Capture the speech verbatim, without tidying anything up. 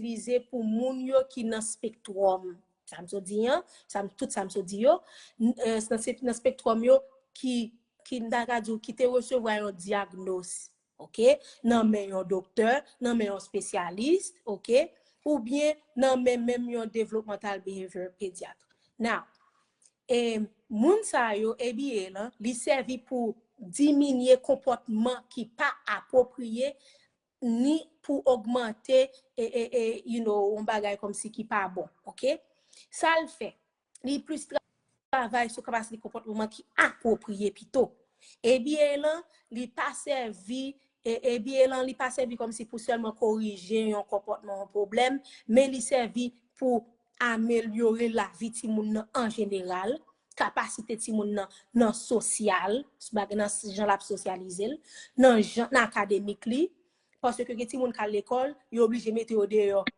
itilize pou moun yo ki nan spektwòm. Sa m sot di an, sa m, tout sa m sot di yo, n- eh, nan se- nan spektwòm yo ki, ki m ta ka di w, ki te resevwa yon dyagnos, ok, nan men yon doktè, nan men yon spesyalis, ok, oubyen nan men menm yon developmental behavior pediatre. Now, e moun sa yo, A B A lan, li sèvi pou diminye konpòtman ki pa apwopriye, ni pou ogmante e, e, e, you know, yon bagay kòmsi ki pa bon, ok? Sa l fè, li plis travay sou kapasite konpòtman ki apwopriye pito. A B A lan, li pa sèvi, e, A B A lan, li pa sèvi kòmsi pou sèlman korije yon konpòtman, yon pwoblèm, men li sèvi pou amelyore lavi timoun nan an jeneral, kapasite timoun nan nan sosyal, nan jan l ap sosyalize l, nan jan nan akademik li, paske gen timoun k al lekòl, yo oblije mete yo deyò